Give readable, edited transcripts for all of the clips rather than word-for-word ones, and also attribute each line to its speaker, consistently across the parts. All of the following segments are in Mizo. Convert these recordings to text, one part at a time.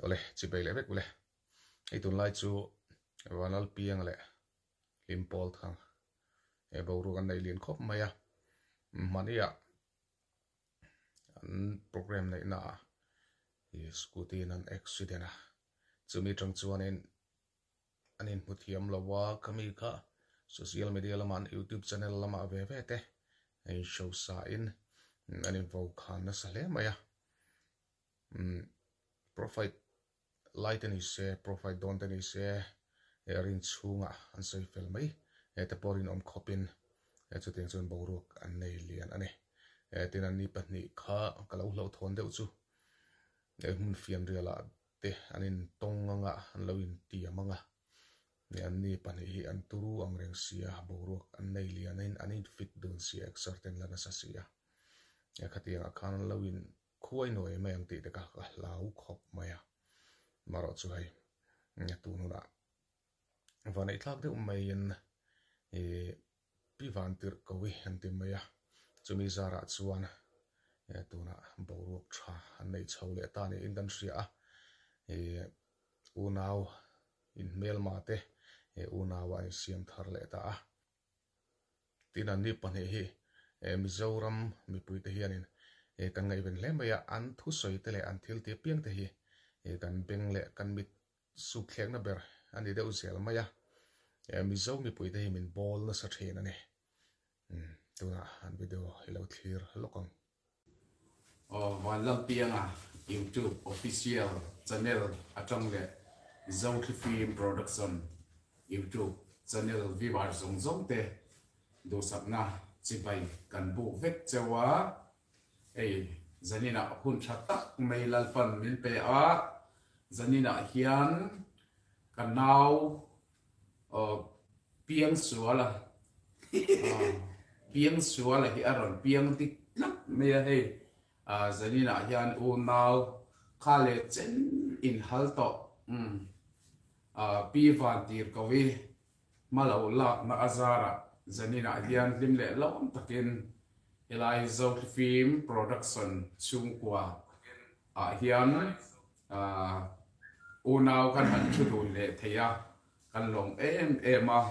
Speaker 1: Awle, chibei leh vek ule. Hei tunlai chu Vanlalpianga leh Hlimpawl thang he boruak an nei lian khawp mai a, hmaniah an program neihna ah ih scooty in an accident a, chumi atang chuanin an inhmu thiam lo a, khami kha social media lamah an youtube channel lamah ve ve te a in show sa in an invo khan nasa hle mai a, umm profile lai te ni se profile dawn te ni se eh rin chhungah an sawi fel mai eh te pawh rinawm khawpin eh chutiang chuan boruak an nei lian a ni eh tin an ni pahnih kha ka lo hlauhthawn deuh chu eh hmun fian rialah te an intawng anga an lo intiam anga eh an ni pahnih hi an turu ang reng sia boruak an nei lian a an infit dun sia exer te an la nasa sia eh khatiangah khan an lo in Khuai nuai mai ang tih te kha ka hlau khawp mai a, marawh chu hei tun hunah vaneih thlak deuh maiin ih pi van tirh ko hi an ti mai a, chumi zarah chuan tunah boruak tha an nei chho leh ta niin kan hria a, ih unau inhmelma te unau a insiam thar leh ta a. Tin an ni pahnih hi Mizoram mipuite hianin kan ngaihven hle mai a, an thusawi te leh an thil tih apiang te hi kan beng leh kan mit suk thlekna ber a ni deuh zel mai a, Mizo mipuite hi min bawl nasa thin a ni. Tunah an video i lo thlir lawk ang.
Speaker 2: Aw Vanlalpianga YouTube official channel atang leh Zothlifim Production YouTube channel viewer zawng zawng te duhsakna chibai kan buk vek cheu a, hei zaninah hun tha tak mai Lalpan min pe a, zaninah hian ka nau Aw Piangsuala Piangsuala hi a rawn piang dik tlat mai a hei Zaninah hian unau kha leh chen in hal tawh umm Pi Vantir ko hi hma lo lakna a zarah Zaninah hian hlim leh lawm takin helai Zothlifim Production chhungkua ah hian Unau kan han thu dun leh thei a, kan lawm em em a,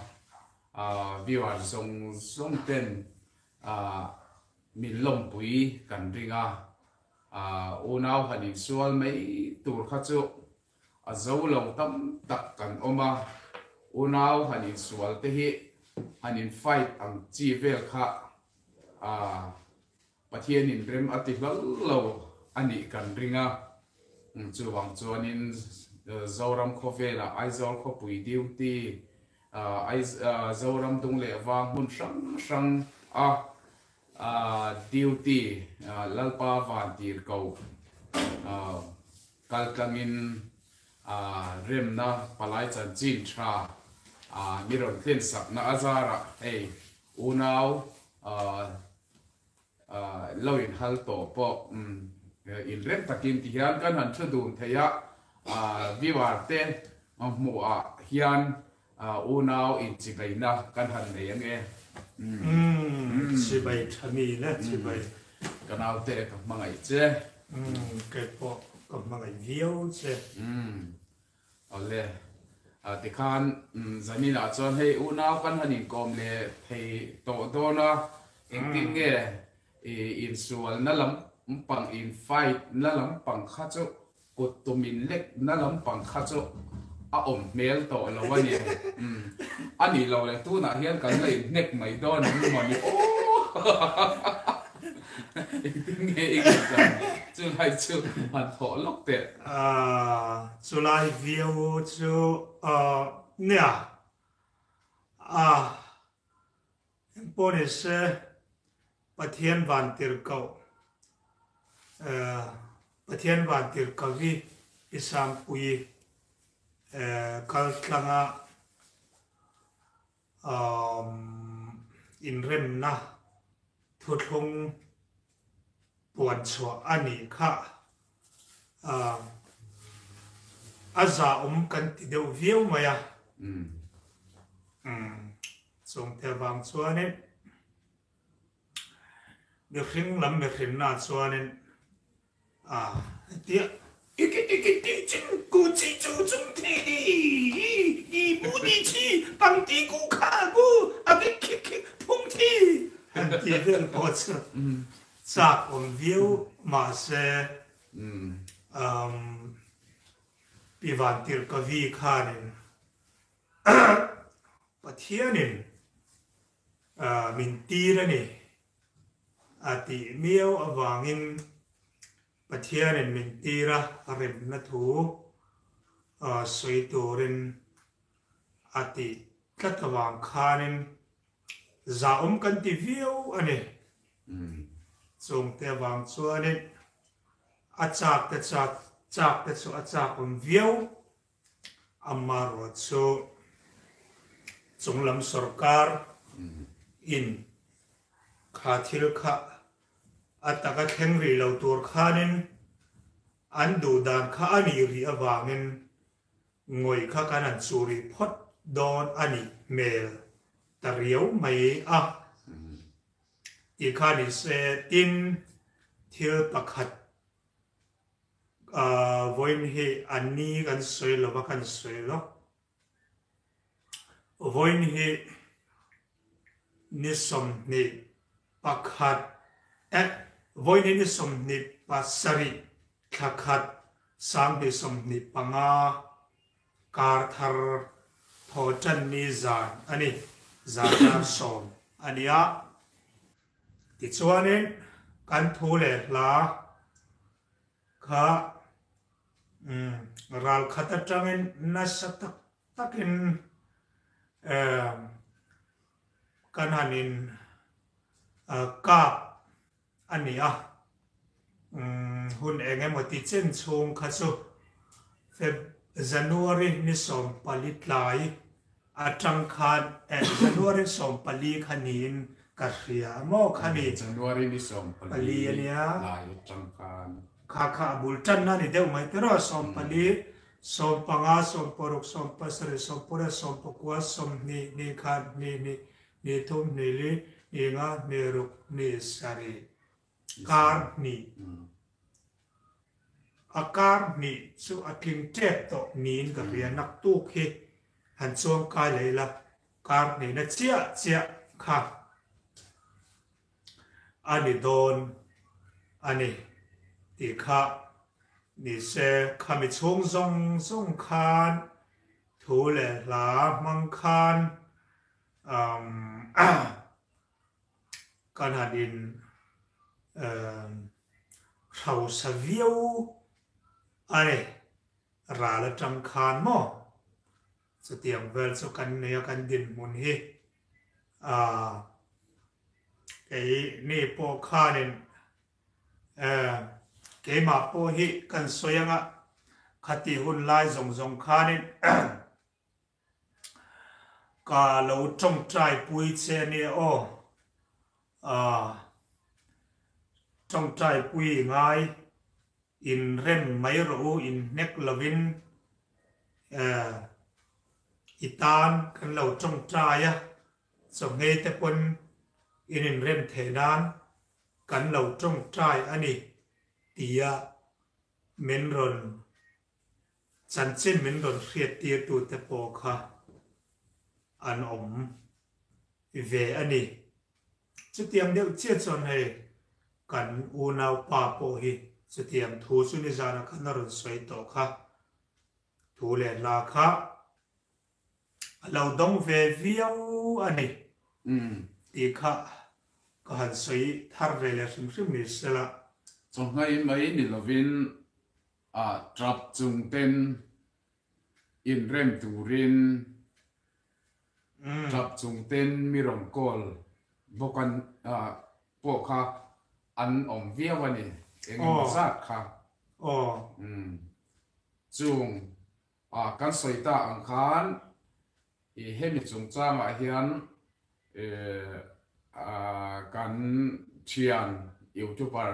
Speaker 2: viewer zawng zawng ten min lawmpui kan ring a, unau han insual mai tur kha chu a zo lo tam tak kan awm a, unau han insual te hi han in fight ang chi vel kha Pathianin rem a ti hlal lo a nih kan ring a, chuvang chuanin Zoram khawvelah Aizawl khawpui duty, Zoram dung leh vang hmun hrang hrang a duty Lalpa vantir ko kal tlangin remna palai chanchin tha mi rawn thlen sakna a zarah hei unau Lo inhal tawh pawh inrem takin ti hian kan han thu dun thei a, viewer te hmuh ah hian unau inchibaina kan han nei ange.
Speaker 3: Umm chibai tha mi le chibai.
Speaker 2: Ka naute ka hmangaih che.
Speaker 3: Umm kei pawh ka hmangaih viau che.
Speaker 2: Umm Awle, tikhan zaninah chuan hei unau kan han inkawm leh thei tawh dawn a, engtin nge insualna lampang, in fight na lampang kha chu kut tum in lek na lampang kha chu a awm hmel tawh lo a ni. A nih loh leh tunah hian kan la inhnek mai dawn ang maw ni aw. Engtin nge i ngaihdan chulai chu han thawh lawk teh.
Speaker 3: Chulai viau chu nia a engpawh ni se Pathian vantirhkoh Pathian vantirhkoh hi i Sangpui kaltlanga inremna thuthlung puan chhuah a nih kha a zahawm kan ti deuh viau mai a. Chungte avang chuanin mihring lam mihrinna chuanin a hetia. ki ti chin ku chi chu chung thi di di bu di chi pang ti ku kha ku a ki khi khi phung thi han ti vel pawh chu chak awm viau mahse um Pi Vantirhkavi khanin Pathianin min tir a ni a tih miau avangin Pathianin min tir a remna thu sawi turin a tih tlat avang khanin zahawm kan ti viau a ni. Chungte avang chuanin a chak te chak te chu a chak awm viau. Amaherawh chu chunglam sorkar in kha thil kha a taka thleng rih lo tur khanin an duh dan kha a nih rih avangin ngawih kha kan han chu rih phawt dawn a nih hmel ta riau mai a tih kha ni se. Tin, thil pakhat Vawiin hi a ni kan sawi lo va kan sawi lo. Vawiin hi ni 21 eh vawiin hi ni 27 thla khat 2025 kar thar thawhṭan ni zan a ni, zan dar sawm a nia. Tichuanin kan thu leh hla kha ral khat atangin nasa tak takin kan han in kap a ni a. Hun eng emaw ti chen chhung kha chu Feb January ni 14 tlai atang khan eh January 14 kha niin ka hria maw kha ni.
Speaker 2: January ni 14 tlai atang khan.
Speaker 3: Kha kha a bul tanna a ni deuh mai tiraw 14, 15, 16, 17, 18, 19, 20, ni khat, ni hnih, ni thum, ni li, ni nga, ni ruk, ni sarih. Kar hnih. A kar hnih chu a tling tep tawh niin ka hria. Naktuk hi han chuang kai leh ila kar hnihna chiah chiah kha a ni dawn a ni tih kha ni se. Khami chhung zawng zawng khan thu leh hla hmang khan Kan han in hrosa viau a ni, ral atang khan maw? Chutiang vel chu kan nei a kan dinhmun hi kei ni pawh khanin keimah pawh hi kan sawi anga khati hun lai zawng zawng khanin Ka lo tawngtai pui che ania aw. Aah. Tawngtai pui i ngai. In rem mai rawh u, in hnek lovin eh i tan kan lo tawngtai a, chawhngei te pawn in inrem theih nan kan lo tawngtai a ni tia min rawn Chanchin min rawn hriattirtute pawh kha an awm ve a ni. Chutiang deuh chiah chuan hei kan unaupa pawh hi chutiang thu chu nizanah khan a rawn sawi tawh kha. Thu leh hla kha a lo dawng ve viau a ni tih kha ka han sawi thar ve leh hrim hrim ni sela.
Speaker 2: Chawhmeh mai ni lovin A tap chung ten inrem turin tap chung ten mi rawn call bawk an pawh kha an awm viau a ni, eng emaw zat kha. Chung kan sawi ta ang khan hemi chungchangah hian kan thian youtuber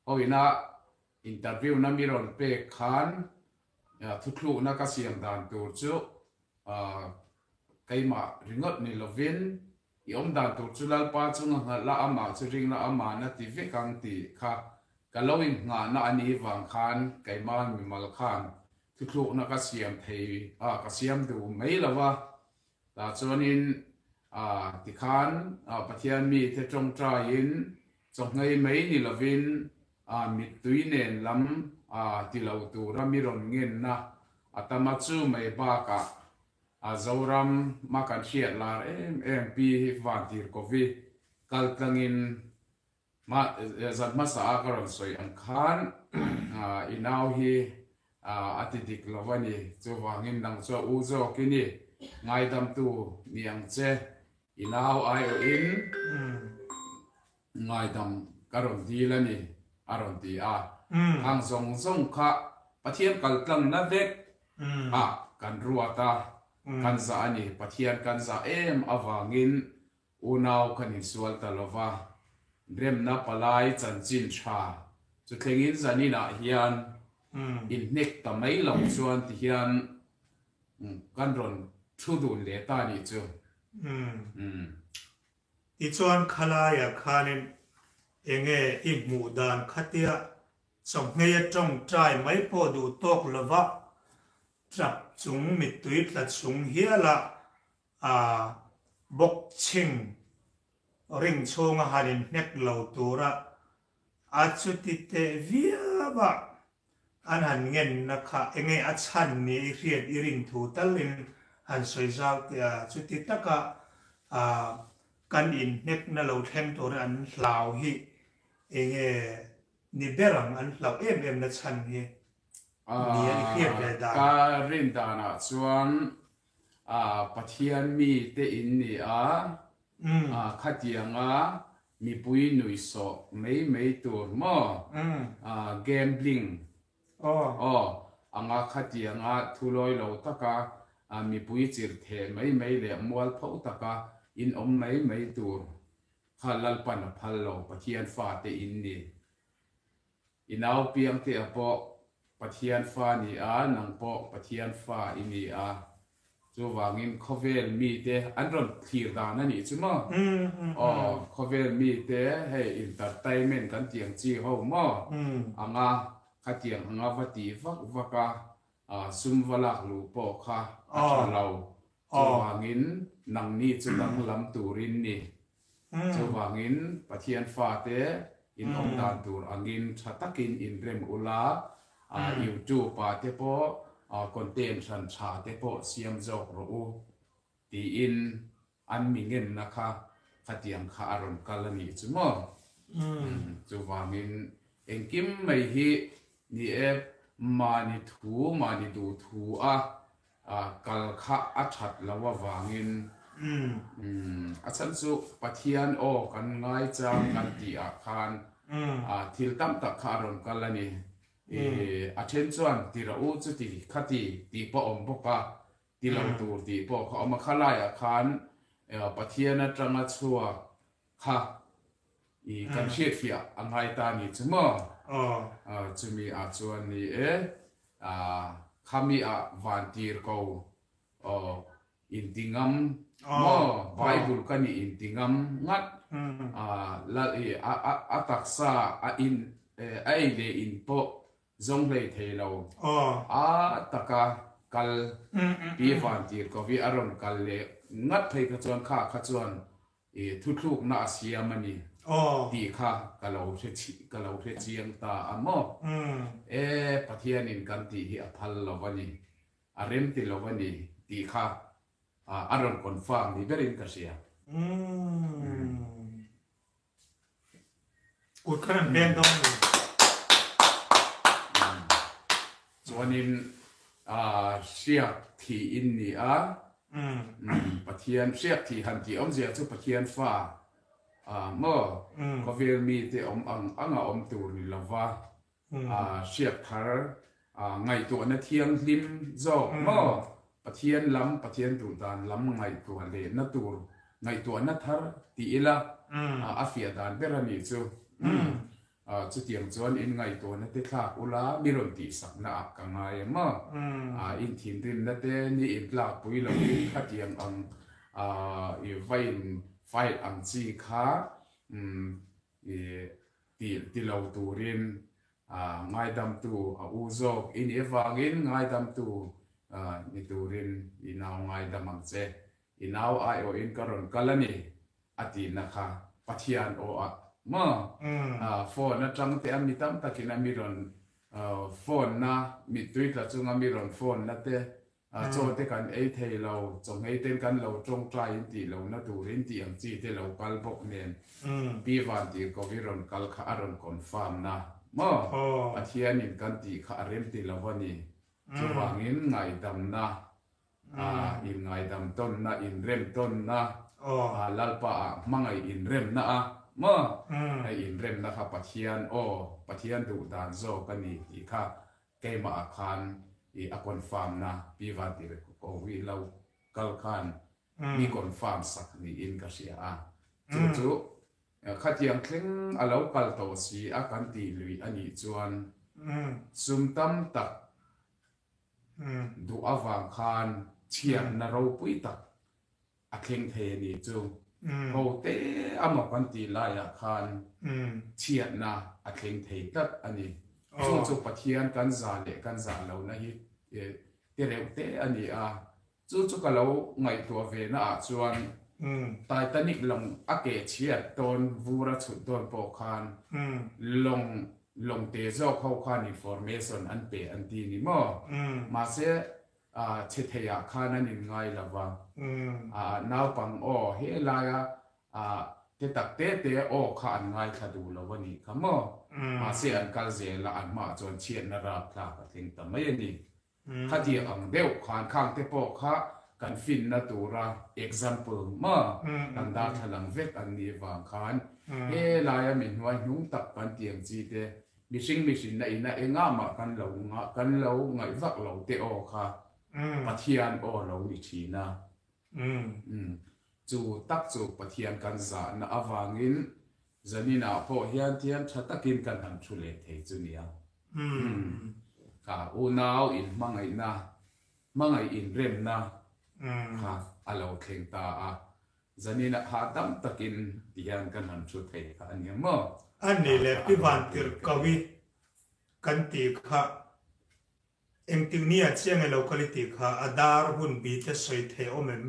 Speaker 2: ho ina Interview na mi rawn pek khan thuthlukna ka siam dan tur chu keimah ringawt ni lovin i awm dan tur chu Lalpa chunga nghalh la, amah chu ring la, ama'n a ti vek ang tih kha. Ka lo innghahna a nih vang khan keimah mimal khan thuthlukna ka siam thei a, ka siam duh mai lo va. Tah chuanin tikhan Pathian mite tawngtaiin chawhngei mai ni lovin mittui nen lam ti lo tura mi rawn ngenna a tam a, chu mai bakah Zoram a kan hriat lar em em Pi Vantirhkovi kaltlangin Zan hmasa a ka rawn sawi ang khan i nau hi a ti dik lo a ni. Chuvangin nang chu a u zawk i ni. Ngaidamtu ni ang che. I nau aiawhin ngaidam ka rawn dil a ni a rawn ti a. Khang zawng zawng kha Pathian kaltlangna vek ah kan ruat a, kan zah a ni. Pathian kan zah em avangin Unau kan insual ta lo va, remna palai chanchin tha chu thlengin zaninah hian inhnek ta mai lo chuan ti hian kan rawn thu dun leh ta nih chu.
Speaker 3: Tichuan khalaiah khanin enge i hmuh dan khatia chawhmei a tawngtai mai pawh duh tawk lova tap chung mittui tla chung hiala A boxing ring chhunga han inhnek lo tura a chuti teh viau a, an han ngenna kha enge a chhan ni i hriat i rin thu talin han sawi zau teh a, chuti taka kan inhnekna lo thleng tura an hlau hi enge ni ber ang an hlauh em em na chhan hi ni a i hriat ve dan.
Speaker 2: Ka rin danah chuan Pathian mite in ni a, khatianga mipui nuihsawh mai mai tur maw? Gambling aw anga khatianga thulawi lo taka mipui chirhtheh mai mai leh mualpho taka in awm mai mai tur kha Lalpan a phal lo, Pathian fate in ni. I nau piangte-a pawh Pathian fa ni a, nang pawh Pathian fa i ni a. Chuvangin khawvel mite an rawn thlir dan a nih chu maw? Aw, khawvel mite hei entertainment kan tih ang chi ho maw? Anga khatiang anga va tih vak vak a, sum va lak luh pawh kha a tha lo. Chuvangin nangni chu danglam turin ni. Chuvangin Pathian fate in awm dan tur angin tha takin inrem ula, YouTube ah te pawh content hran tha te pawh siam zawk rawh u tiin an mi ngenna kha khatiang kha a rawn kal a nih chu maw. Chuvangin engkim mai hi ni e mahni thu mahni duh thu a kal kha a that lo avangin a chhan chu Pathian aw kan ngaichang kan tih ah khan thil tam tak kha a rawn kal a ni. A then chuan ti rawh u chuti khati tih pawh a awm bawk a, ti lo tur tih pawh kha a awm a. Khalaiah khan Pathian atanga chhuak kha i kan hriatfiah a ngai ta ni chu maw? Chumi ah chuan ni e, khami ah vantir ko inti ngam maw? Bible ka nih inti ngam ngat a taksa a in a ei leh in pawh zawng hlei thei lo a taka kal pi vantir ko hi a rawn kal leh ngat phei kha chuan kha kha chuan I thuthlukna a siam a ni tih kha ka lo hre ka lo hre chiang ta a maw? E, Pathianin kan tih hi a phal lo a ni, a rem ti lo a ni tih kha a rawn confirm ni berin ka hria.
Speaker 3: Kut kha an veng dawn a ni.
Speaker 2: Chuanin hriak thih in ni a, Pathian hriak thih han tih awmzia chu Pathian fa maw khawvel mite awm ang anga awm tur ni lova hriak thar ngaihtuahna thianghlim zawk maw Pathian lam, Pathian duh dan lam ngaihtuah lehna tur ngaihtuahna thar ti ila a fiah dan ber a nih chu. Chutiang chuan in ngaihtuahna te thlak ula mi rawn tihsakna ah ka ngai em maw? In thinrimna te ni in tlakpui loin khatiang ang i va in fight ang chi kha i. Ti ti lo turin ngaidamtu a u zawk i nih avangin ngaidamtu ni turin i nau ngaidam ang che. I nau aiawhin ka rawn kal a ni a tihna kha Pathian aw ah maw? Phone atang te a mi tam takin a mi rawn phone na, mittui tla chunga mi rawn phone na te Chaw te kan ei thei lo, chawhmei ten kan lo tawngtai in tih lohna turin tih ang chi te lo kal bawk nen Pi Vantirhkovi rawn kal kha a rawn confirm na maw? Pathianin kan tih kha a rem ti lo a ni. Chuvangin ngaihdamna, inngaidam tawnna, inrem tawnna, Lalpa ah hmangaih inremna a maw? Hei inremna kha Pathian aw, Pathian duh dan zawk a ni tih kha Keimah ah khan i a confirm na Pi Vantirhkovi lo kal khan mi confirm sak niin ka hria a. Chu chu khatiang thleng a lo kal tawh si a kan tih lui a nih chuan sum tam tak duh avang khan chhiatna ropui tak A thleng thei a nih chu. Ho te a maw kan tih laiah khan chhiatna a thleng thei tlat a ni. Chu chu Pathian kan zah leh kan zah lohna hi te reuh te a ni a. Chu chu ka lo ngaihtuah ve na ah chuan Titanic lawng a keh chhiat dawn vur a chhut dawn pawh khan lawng lawng te zawk ho khan information an pe an ti ni maw? Mahse Chhe theiah khan an inngai lo va. Naupang aw he laia te tak te te aw kha an ngaithla duh lo a nih kha maw? Mahse an kal zel a, an hmaah chuan chhiatna rapthlak a thleng ta mai a ni. Khatiang ang deuh khan khang te pawh kha kan finna tura example maw kan darthlalang vek an nih vang khan he laia mi hnuai hnung tak kan tiang chi te Mihring mihrinna ina engah mah kan lo kan lo ngaih vak lo te aw kha Pathian aw lo ni thin a. Umm. Chu tak chu Pathian kan zahna avangin zaninah pawh hian thian tha takin kan han thu leh thei chu nia. Umm. Kha unau inhmangaihna, hmangaih inremna kha a lo thleng ta a. Zanin ah hahdam takin ti hian kan han thu thei kha a nia maw?
Speaker 3: A ni le, Pi Vantirhkovi kan tih kha engtik ni ah chiang e lo kal i tih kha a dar hun bi te sawi thei awm em?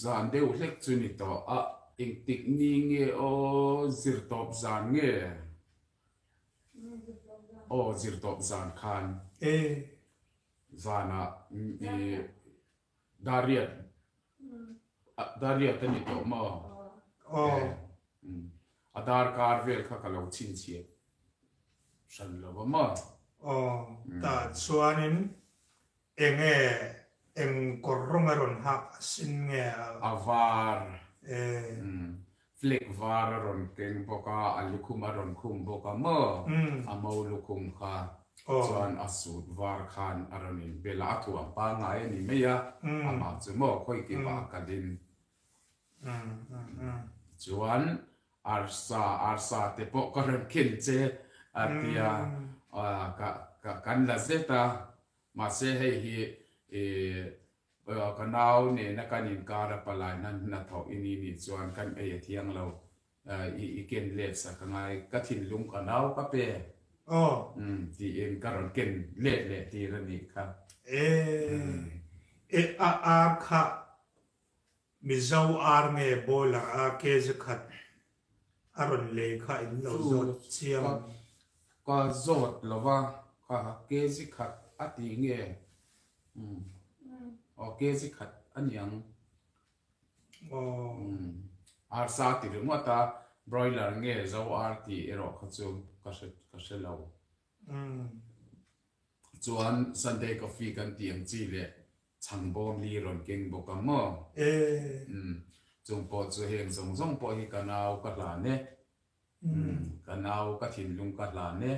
Speaker 2: Zan deuh hlek chu ni tawh a, engtik ni nge aw zirtawp zan nge? Aw zirtawp zan khan.
Speaker 3: E.
Speaker 2: Zanah i Dariat Dariat a ni tawh maw?
Speaker 3: Aw.
Speaker 2: A darkar vel kha ka lo chhinchhiat hran lo va maw?
Speaker 3: Aw, tah chuanin enge eng kawr rawng a rawn hak a sin nge a?
Speaker 2: A var. E. Flag var a rawn keng bawk a, a lukhum a rawn khum bawk a maw? A mo lukhum kha chuan a suit var khan a rawn inbel a, a thuam pangngai a ni mai a, amah chu maw khawi kipah a kalin. Chuan arsa, arsa te pawh ka rawn khen che a tia, ka kan la zet a, mahse hei hi Ka nau nena kan inkar a palai hnan hnathawh i ni nih chuan kan ei a thiang lo. I ken let sak a ngai. Ka thinlung ka nau ka pe. Tiin ka rawn ken let leh tir a nih kha.
Speaker 3: E, e a ar kha Mizo ar nge boiler ar kg khat a rawn lei kha in lo zawt chiang.
Speaker 2: Ka zawt lo va, kha kg khat a ti nge Umm aw kg khat a niang.
Speaker 3: Aw.
Speaker 2: Umm arsa ti ringawt a broiler nge zo ar tih erawh kha chu ka hre ka hre lo.
Speaker 3: Umm.
Speaker 2: Chuan Sunday coffee kan tih ang chi leh chhang bawm li rawn keng bawk ang maw?
Speaker 3: E.
Speaker 2: Umm chung pawh chu heng zawng zawng pawh hi ka nau ka hlan e. Umm ka nau ka thinlung ka hlan e.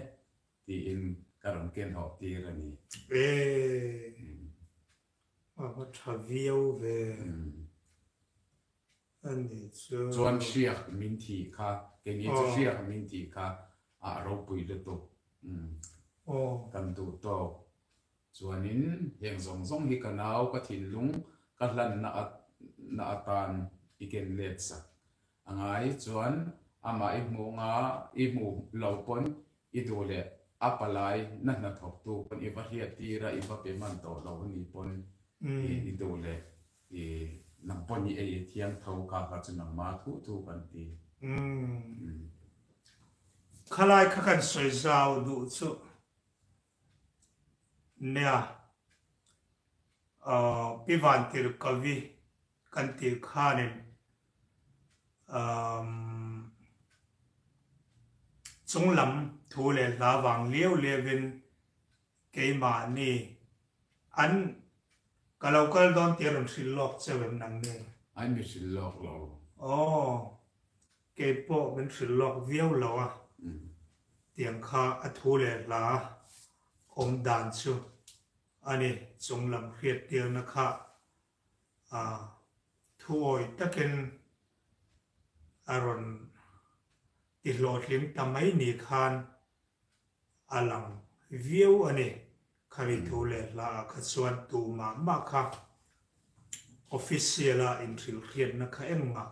Speaker 2: Tiin ka rawn ken hawh tir a ni.
Speaker 3: E, a va tha viau ve a ni chu.
Speaker 2: Chuan hriak min thih kha, keini chu hriak min thih kha a ropui lutuk. Kan duh tawk. Chuanin heng zawng zawng hi ka nau, ka thinlung, ka hlanna na atan i ken let sak a ngai. Chuan a. Amah i hmu nga i hmu lo pawn i duh leh a palai na hnathawktu pawn i va hriat tir a, i va pe hman tawh lo a nih pawn i duh leh i nang pawn i ei thiang tho kha kha chu nangmah thu thu kan ti.
Speaker 3: Khalai kha kan sawi zau duh chu nia Pi Vantirhkavi kan tih khanin chunglam thu leh hla vang liau liauin keimahni an ka lo kal dawn tih a rawn hrilh lawk cheu em nang ni?
Speaker 2: Ai mi hrilh lawk lo.
Speaker 3: Aw, kei pawh min hrilh lawk viau lo a, tiang kha a thu leh hla awm dan chu a ni, chunglam hriattirna kha a thuawi takin a rawn ti hlawhtling ta mai ni khan a lang viau a ni. Khami thu leh hla ah kha chuan tu mah mah kha official a inhrilhriatna kha engmah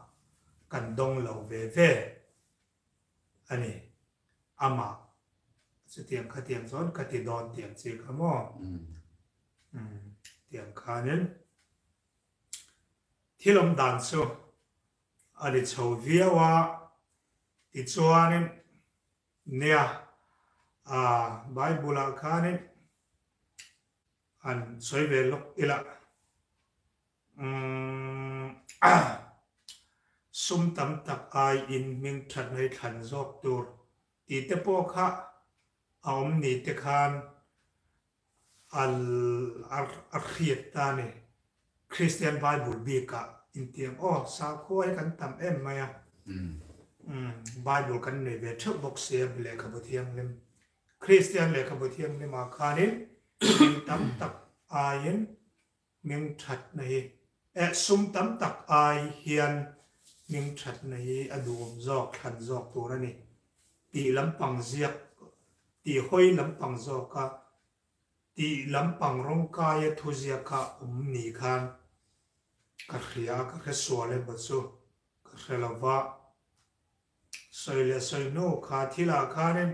Speaker 3: kan dawng lo ve ve a ni. Amah chutiang khatiang chuan ka ti dawn tiang chi kha maw? Tiang khanin thil awm dan chu a ni chho viau a, tichuanin nia Bible ah khanin han sawi ve lawk ila sum tam tak aiin hming that mai thlan zawk tur tih te pawh kha a awm ni te khan a hriat ta a ni. Kristian Bible bikah intiang aw sakhua hi kan tam em mai a, Bible kan nei ve theuh bawk sia lehkhabu thianghlim. Kristian lehkhabu thianghlimah khanin hming tam tak aiin hming thatna hi eh sum tam tak ai hian hming thatna hi a duhawm zawk thlan zawk tur a ni tih lampang ziak tih hawi lampang zawka tih lampang rawngkaia thu ziaka awm ni khan ka hria a, ka hre sual emaw chu ka hre lo va. Sawi leh sawi hnu kha thilah khanin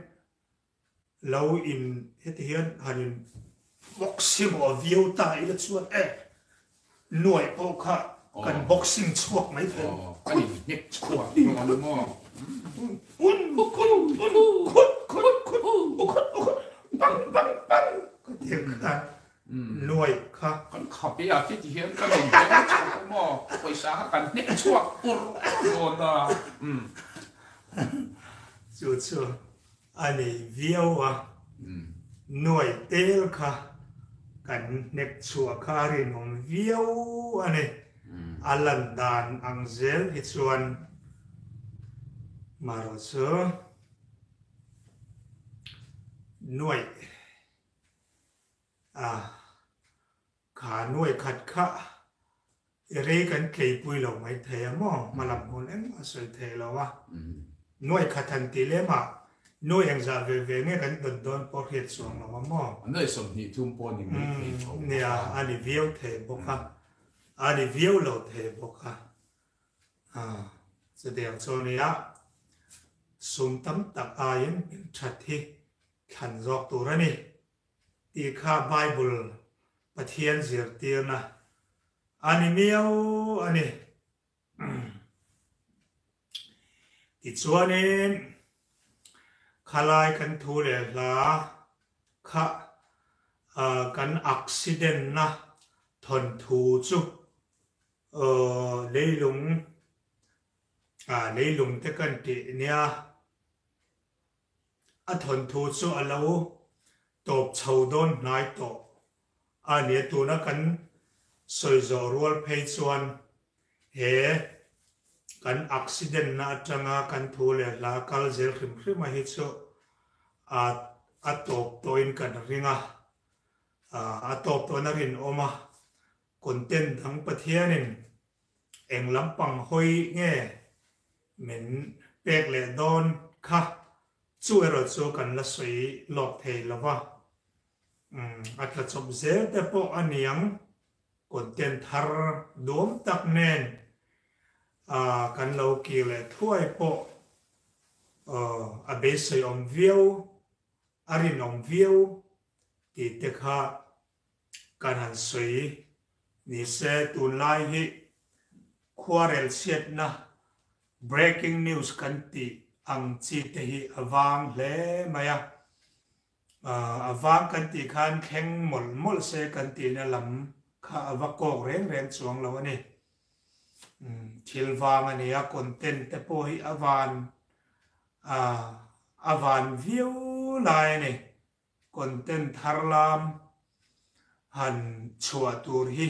Speaker 3: Lo in heti hian han in boxing aw viau ta ila chuan e nuaih pawh kha kan boxing chhuak mai thei.
Speaker 2: Kan in hnek chhuak dawn a maw?
Speaker 3: Un khut un khut khut khut u khut u khut bang bang bang ka ti ang khan nuaih kha.
Speaker 2: Kan khap i a heti hian kan in hnek chhuak a maw? Pawisa kha kan hnek chhuak ur ur dawn a.
Speaker 3: Chu chu A nei viau a, nuai tel kha kan hnek chhuah kha a rinawm viau a ni. A lan dan ang zel hi chuan marawh chu nuaih a kha nuai khat kha I rei kan tleipui lo mai thei a maw? Hmalam hun engmah sawi thei lo a. Nuai khat han ti lem a, nuai engzah ve ve nge kan dawn dawn pawh hriat chuang lo a maw?
Speaker 2: Nuai 20 thum pawh ni mai thei tho bawk a.
Speaker 3: Nia, a ni viau thei bawk a, a ni viau lo thei bawk a. Chutiang chu a nia, sum tam tak aiin hming that hi thlan zawk tur a ni. Tih kha Bible Pathian zirtirna a ni miau a ni. Tichuanin khalai kan thu leh hla kha kan accident na thawnthu chu leilung leilung te kan tih nia. A thawnthu chu a lo tawp chho dawn hnai tawh a nia. Tuna kan sawi zawh rual phei chuan he kan accident na atanga kan thu leh hla kal zel hrim hrim a hi chu a a tawp tawhin kan ring a, a tawp tawhin a rinawm a. Content dang Pathianin Eng lampang hawi nge min pek leh dawn kha chu erawh chu kan la sawi lawk thei lo va. Umm a tla chawp zel te pawh a niang content thar duam tak nen ah kan lo kir leh thuai pawh A beisei awm viau, a rinawm viau tih te kha kan han sawi ni se. Tunlai hi khuarel chhiatna, breaking news kan tih ang chi te hi a vang hle mai a. A vang kan tih khan thleng mawlh mawlh se kan tihna lam kha a va kawk reng reng chuang lo a ni. Thil vang a ni a, content te pawh hi a van a van viau lai a ni. Content thar lam han chhuah tur hi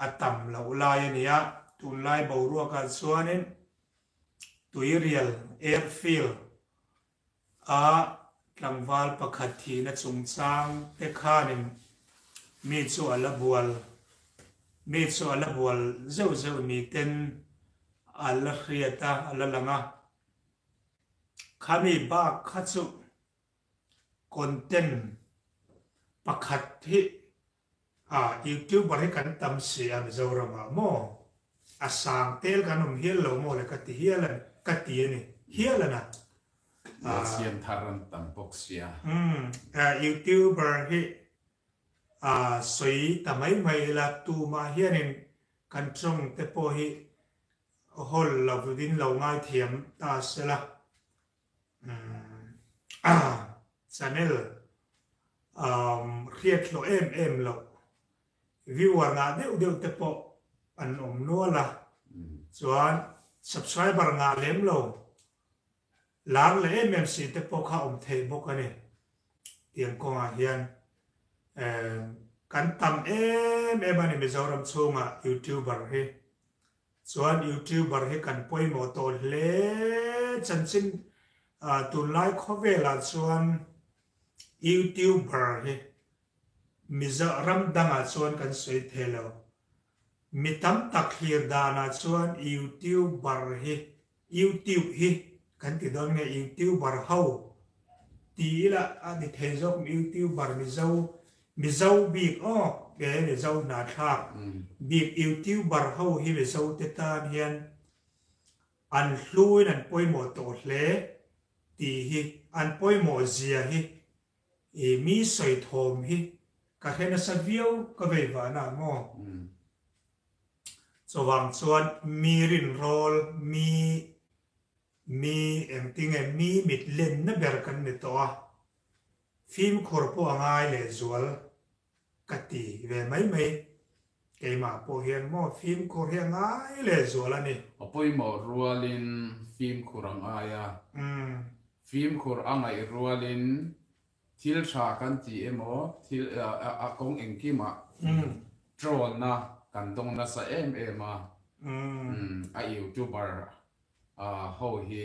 Speaker 3: a tam loh lai a ni a, tunlai boruakah chuanin Tuirial Airfield A tlangval pakhat thihna chungchang te khanin mi chu a la bual mi chu a la bual zeuh zeuh ni ten a la hriat a, a la lang a. Khami bak kha chu content pakhat hi A youtuber hi kan tam si a Mizoram ah maw? A sang tel kan awm hial lo maw le ka ti hial a ka ti a ni hial a na.
Speaker 2: Lo siam thar an tam bawk sia.
Speaker 3: Umm youtuber hi a sawi ta mai mai ila tumah hianin kan tawng te pawh hi hawl lo in lo ngaithiam ta sela. Channel hriat hlawh em em loh viewer ngah deuh deuh te pawh an awm nual a, chuan subscriber ngah lem lo lar leh em em si te pawh kha awm theih bawk a ni. Tiang kawngah hian kan tam em em a ni Mizoram chhungah youtuber hi. Chuan youtuber hi kan pawimawh tawh hle chanchin tunlai khawvelah chuan youtuber hi Mizo ram dangah chuan kan sawi thei lo. Mi tam tak thlir danah chuan youtuber hi youtube hi kan ti dawn nge youtuber ho ti ila a ni thei zawk youtuber Mizo Mizo bik aw ke Mizo hnahthlak bik youtuber ho hi Mizo te tan hian an hluin an pawimawh tawh hle tih hi an pawimawh zia hi i mi sawi thawm hi ka hre nasa viau ka vei vahna maw? Chuvang chuan mi rinrawl, mi mi engtinge mi mit lenna ber kan ni tawh a, fimkhur pawh a ngai lehzual ka ti ve mai mai. Keimah pawh hian maw fimkhur hi a ngai lehzual a ni.
Speaker 2: A pawimawh rualin fimkhur a ngai a, fimkhur a ngaih rualin Thil tha kan ti emaw, thil a kawng engkimah troll-na kan dawng nasa em em a, a youtuber ho hi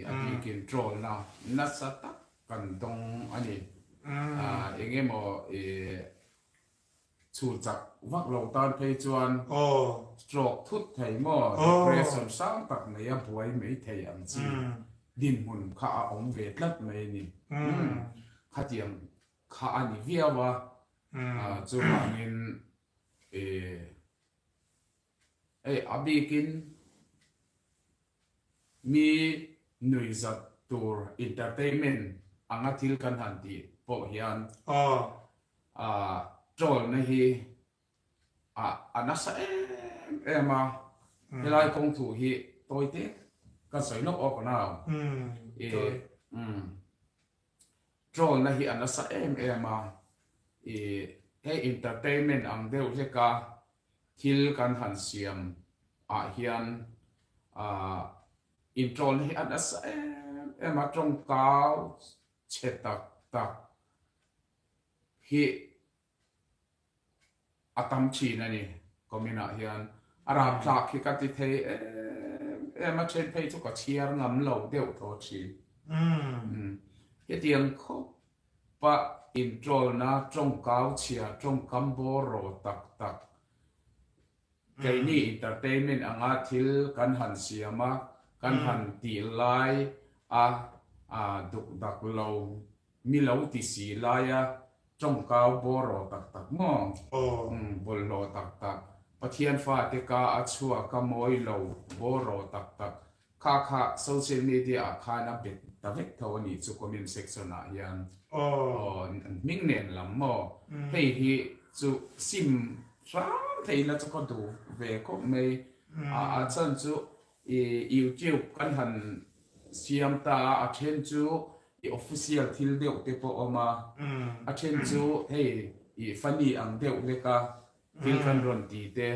Speaker 2: a bikin troll-na nasa tak kan dawng a ni. Eng emaw Chhul chak vak lo tan phei chuan stroke thut thei maw, depression sang tak nei a buai mai thei ang chi dinhmun kha a awm ve tlat mai a ni. Khatiang kha a ni viau a, chuvangin hei a bikin Mi nuihzat tur entertainment anga thil kan han tih pawh hian troll na hi a nasa em em a, helai kawng thu hi tawi te ka sawi lawk awk nau. Troll na hi a nasa em em a, hei entertainment ang deuh hleka thil kan han siam ah hian ah introll na hi a nasa em em a, tawngkau chhe tak tak hi a tam thin a ni comment ah hian a rapthlak hi ka ti thei em em a, then phei chu ka chhiar ngam lo deuh thaw thin. Hetiang khawp pa introll na tawngkau chhia tawngkam bawr rawh tak tak Keini entertainment anga thil kan han siam a, kan han tih lai a duk dak lo, mi lo ti si lai a tawngkau bawr rawh tak tak maw? Bawlhhlawh tak tak, Pathian fate ka a chhuak a mawi lo bawr rawh tak tak. Kha kha social media ah khan a bet ta vek tho a nih chu comment section ah hian. Aw hming nen lam maw? Hei hi chu sim hram thei ila chu ka duh ve khawp mai. A chhan chu i youtube kan han siam ta a, a then chu i official thil deuh te pawh awm a, a then chu hei i funny ang deuh lek a thil kan rawn ti te,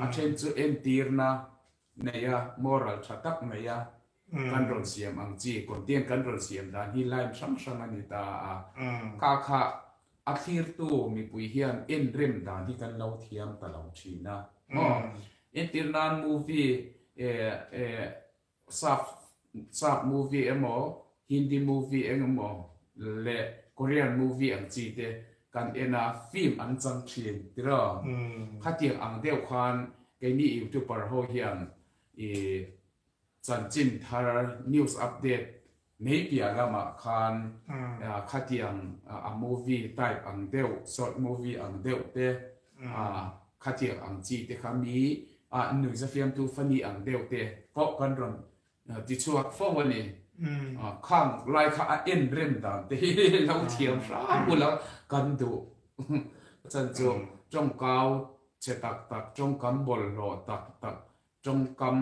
Speaker 2: a then chu entirna nei a, moral tha tak nei a kan rawn siam ang chi, content kan rawn siam dan hi line hrang hrang a ni ta a, kha kha a thlirtu mipui hian en rem dan hi kan lo thiam ta lo thin a maw? Entir nan movie eh sap sap movie emaw Hindi movie eng emaw leh Korean movie ang chi te kan en a, film an chang thin tiraw? Khatiang ang deuh khan keini youtuber ho hian i chanchin thar news update mai piah lamah khan khatiang a movie type ang deuh short movie ang deuh te khatiang ang chi te kha mi nuihza fiamtu funny ang deuh te pawh kan rawn Ti chhuak fo a ni. Khang lai kha a en rem dan te hi lo thiam hram ula kan duh. Chan chu tawngkau che tak tak, tawngkam bawlhhlawh tak tak, tawngkam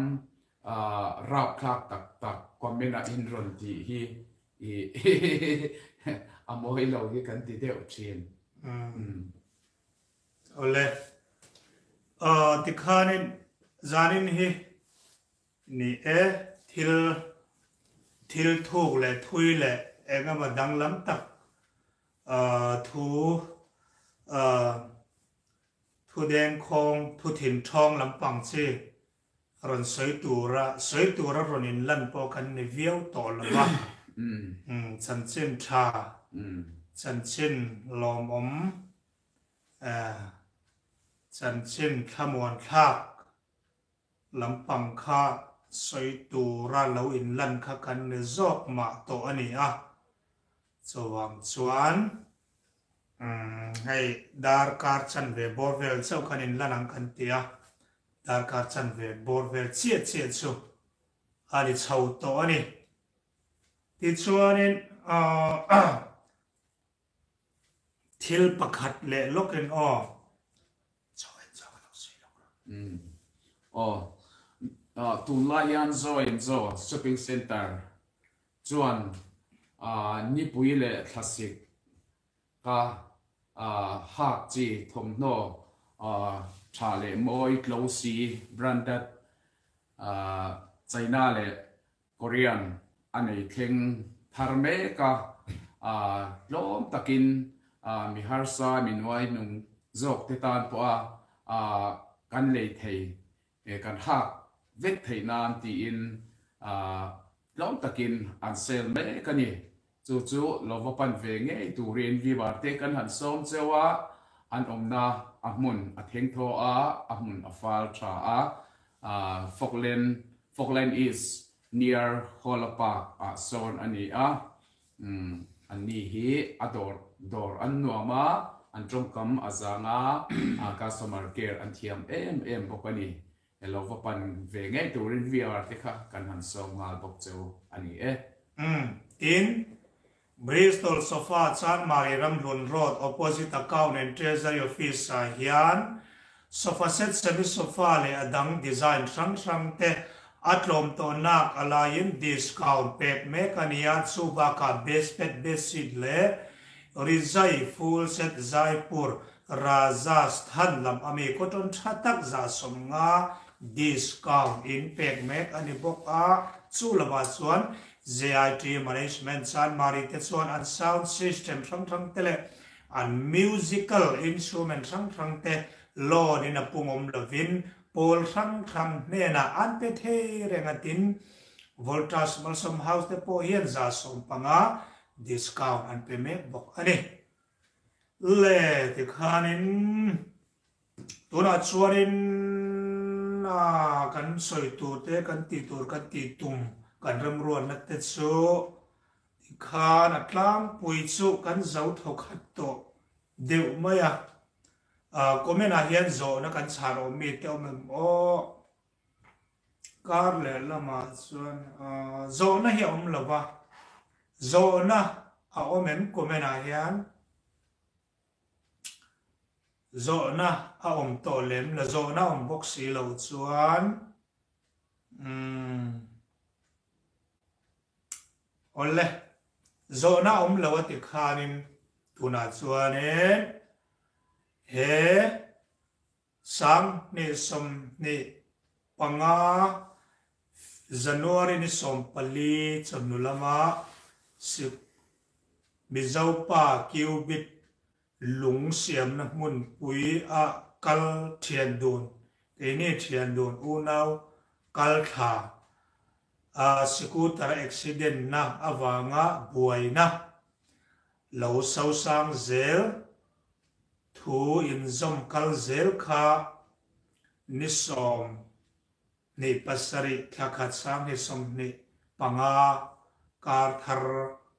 Speaker 2: rapthlak tak tak comment ah in rawn tih hi a mawi lo hi kan ti deuh thin.
Speaker 3: Awle. Tikhanin zanin hi Ni e, thil thil thuk leh thui leh eng emaw danglam tak thu thu dengkhawng, thu thinthawng lampang chi rawn sawi tura sawi tura rawn inlan pawh kan ni viau tawh lo va. Chanchin tha, chanchin lawmawm, chanchin thlamuan thlak Lampang kha sawi tura lo inlan kha kan ni zawk mah tawh a ni a, chuvang chuan hei darkar chanve bawr vel chauh khan inlan ang kan ti a, darkar chanve bawr vel chiah chiah chu a ni chho tawh a ni. Tichuanin thil pakhat leh lawkin aw.
Speaker 2: Aw, tunlai hian Zo and Zo Shopping Centre chuan nipui leh thlasik ka hak chi thawmhnaw tha leh mawi tlo si branded China leh Korean a nei thleng thar mek a, tlawm takin mi harsa, mi nuai nung zawk te tan pawha kan lei thei, kan hak vek theih nan tiin tlawm takin an sale mek a ni. Chu chu lo va pan ve ngei turin Vivar te kan han sawm cheu a, an awmna a hmun a theng thaw a, a hmun a fal tha a, Falkland, Falkland East near Hola Park ah sawn a ni a, an ni hi a dawr dawr an nuam a, an tawngkam a zang a, customer care an thiam em em bawk a ni. Lo va pan ve ngei turin VR te kha kan han sawm nghal bawk che u a ni e.
Speaker 3: Umm. Tin, Bristol Sofa Chanmari Ramhlun Road opposite Account and Treasury Office ah hian sofa set semi sofa leh a dang design hrang hrang te a tlawm tawh nak a laiin discount pek mek a ni a, chu bakah bedspet bedsheet leh rizai full set Jaipur Rajasthan lam ami cotton tha tak 150 discount in pek mek a ni bawk a, chu lovah chuan JIT Management Chanmari te chuan an sound system hrang hrang te leh an musical instrument hrang hrang te loan in a pungawm lovin pawl hrang hrang hnenah an pe thei reng a tin Voltas Malsawm House te pawh hian 150 discount an pe mek bawk a ni. Le tikhanin tunah chuanin a kan sawi tur te kan tih tur kan tih tum kan remruatna te chu tikhan a tlangpui chu kan zo thaw khat tawh deuh mai a. Comment ah hian zawhna kan chhan awm mi te awm em aw. Kar leh lamah chuan zawhna hi a awm lo va, zawhna a awm em comment ah hian zawhna a awm tawh lem la, zawhna a awm bawk si lo chuan umm awle zawhna a awm lo a ti khanin tunah chuanin he 2025 January ni 14 chawhnu lama Mizopa Cubit lung siamna hmunpui a kal thian dun, keini thian dun unau kal thla a scooter accident na avanga buaina lo sosang zel Thu inzawm kal zel kha ni 27 thla khat 2025 kar thar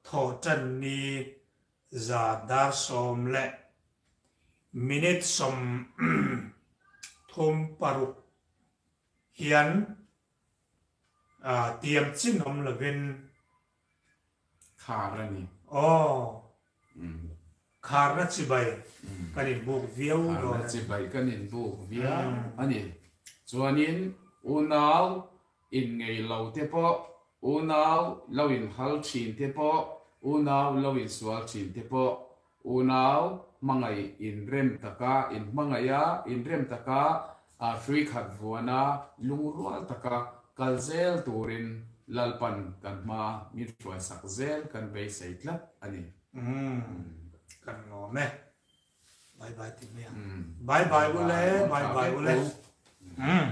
Speaker 3: thawh tan ni za dar sawm leh minute 36 hian tiam chin awm lovin
Speaker 2: Khar a ni.
Speaker 3: Aw. Kharna chibai kan inbuk viau dawn a ni.
Speaker 2: Kharna chibai kan inbuk viau a ni. Chuanin unau inngei lo te pawh, unau lo inhal thin te pawh, unau lo insual thin te pawh, unau hmangaih inrem taka inhmangaih a, inrem taka hrui khat vuana lungrual taka kal zel turin Lalpan kan hma min hruaisak zel kan beisei tlat a ni.
Speaker 3: Umm kan lawm e. Bye bye ti mai ang. Bye bye ule, bye bye ule. Umm.